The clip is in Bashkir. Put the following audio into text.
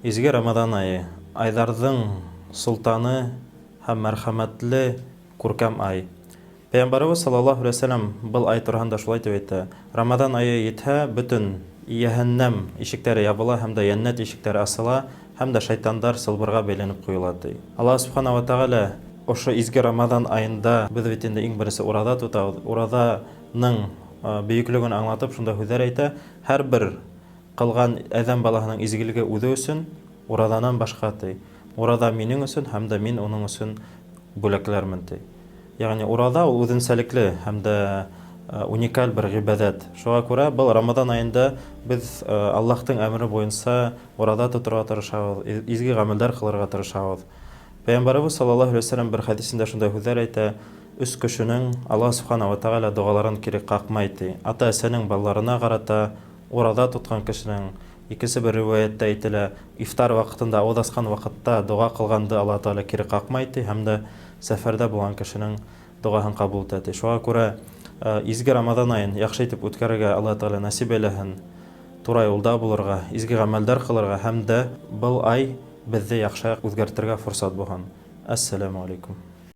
Изге Рамаҙан айы, айҙарҙың солтаны һәм мәрхәмәтле күркәм ай. Пәйғәмбәребеҙ саллаллаһу алейһи вә сәлләм был ай тураһында шулай тип әйтә, Рамаҙан айы етһә, бөтөн йәһәннәм ишектәре ябыла һәм дә йәннәт ишектәре асыла, һәм дә шайтандар сылбырға бәйләнеп ҡуйыла, ти. Аллаһ Субхана вә Тәғәлә ошо изге Рамаҙан айында беҙ бит инде иң беренсе ураҙа тотабыҙ. Ураҙаның бөйөклөгөн аңлатып шундай һүҙҙәр әйтә, Һәрбер Кылган адәм балаһының изгелеге үзе өчен, уразанан башка, ти. Ураза минең өчен һәм дә мин уның өчен бүләкләрмен, ти. Ягъни ураза ул үзенчәлекле һәм дә уникаль бер гыйбадәт. Шуңа күрә был Рамазан аенда без Аллаһтың әмере буенча ураза тотырга тырышабыз, изге гамәлләр кылырга тырышабыз. Пәйгамбәребез саллаллаһу алейһи ва сәлләм бер хәдисендә шундай һүзләр әйтә, Өч кешенең Аллаһ субхана ва тәгалә догаларын кире какмай, ти. Ата-әсәнең балаларына карата Ураза тоткан кешенең, икенче бер риваятьтә әйтелә, ифтар вакытында, авыз ачкан вакытта дога кылганды Аллаһ Тәгалә кире какмай, ди, һәм дә сәфәрдә булган кешенең догаһын кабул итә, ди. Шуңа күрә изге Рамазан аен яхшы итеп үткәрергә Аллаһ Тәгалә насыйп әйләһен, тура юлда булырга, изге гамәлләр кылырга һәм дә был ай безне яхшыга үзгәртергә форсат булһын. Әссәләмү алейкум.